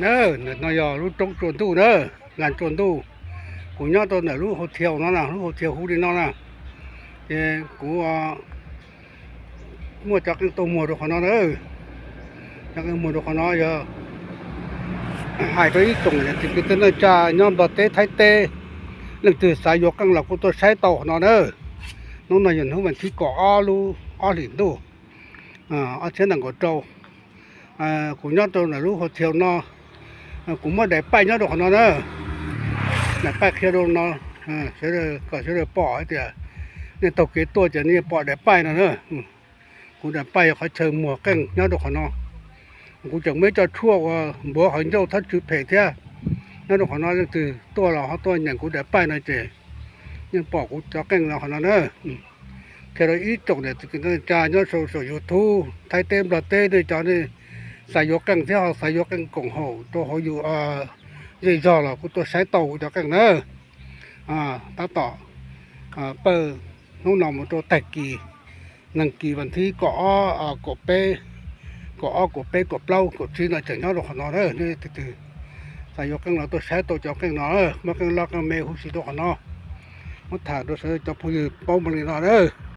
ເນີ ເນີ ເນີ ເອີ ລູກຕົງຈວນຕູ້ເນີ ງານຈວນຕູ້ ກູຍ້ອນໂຕເນີ ລູກໂຮເທວເນາະນະ ລູກໂຮເທວຮູ້ດີເນາະນະ ເອີ ກູ ອາ ມົວຈັກໂຕມົວໂຕຂະເນາະເນີ ຈັກມົວໂຕຂະເນາະ ເອີ ຫາຍໂຕອີ່ຕົງເນຍ ຕິເກເຕີນຈາ ຍ້ອນບໍ່ເຕໄທເຕ ເລື່ອງຕື່ສາຍົກກັງລາວ ກູໂຕໃຊ້ໂຕຂະເນາະເນີ ນ້ອງນາຍົນຮູ້ແມ່ນທີ່ເກາະອ້ອລູ ອ້ອລິນດູ ອາ ອາເຊຍໜັງກອໂຕ ອາ ກູຍ້ອນໂຕນະ ລູກໂຮເທວເນາະ ອາ ກູບໍ່ໄດ້ໄປຍ້ອນໂຕຂະເນາະເນີ ໄດ້ໄປເຄຍໂດນເນາະ ເອີ ເສຍເດີ ກໍເສຍເດີປໍໃຫ້ເຕີຍ ນີ້ໂຕເກຕົວຈະນີ້ປໍໄດ້ໄປນະເນີ ກູໄດ້ໄປ ເຂົາເຊີໝວກແກ້ງຍາວດອກຂະເນາະ ກູຈັກເມຈອດທົ່ວວ່າ ບົວເຂົາໂຍກທັດຈື່ເພກເທຍ ຍາວດອກຂະເນາະ ຈັ່ງຕື່ຕົວລາວເຮົາຕົວຫຍັງ ກູໄດ້ໄປນະເຈ ຍັງປອກກູຈອກແກ້ງລາວຂະເນາະເດີ ແຄ່ດອກອີ່ຈົກເດ ກິນຈາຍອດໂຊໂຊຢູທູບ ໄທເຕັມລາເຕ້ເດ ຈອນີ້ ສາຍໂຍກແກ້ງເທຍ ສາຍໂຍກແກ້ງກົງໂຫ ໂຕເຮົາຢູ່ ເອີ ເຢຍຢໍລາ ກູຕົວໃຊ້ໂຕກູຈອກແກ້ງເດີ ອາ ຕາຕໍ່ ອາ ເປີ ນ້ອງນອມໂຕແຕກກີ ນັງກີວັນທີກໍ ອາ ກໍເປ ກໍ ອາ ກໍເປ ກໍເປົ່າ ກໍຈີນອາຈານຍອດໂຕຂະເນາະເດີ ນີ້ຕື່ ສາຍໂຍກແກ້ງລາວໂຕໃຊ້ໂຕຈອກແກ້ງເນາະ ມາແກ້ງລາວແກ້ງເມຮູ້ຊິໂຕຂະເນາະ ມາຖາມໂຕໃຊ້ເຈົ້າຜູ້ຢູ່ປ້ອມບັງນີ້ເນາະເດີ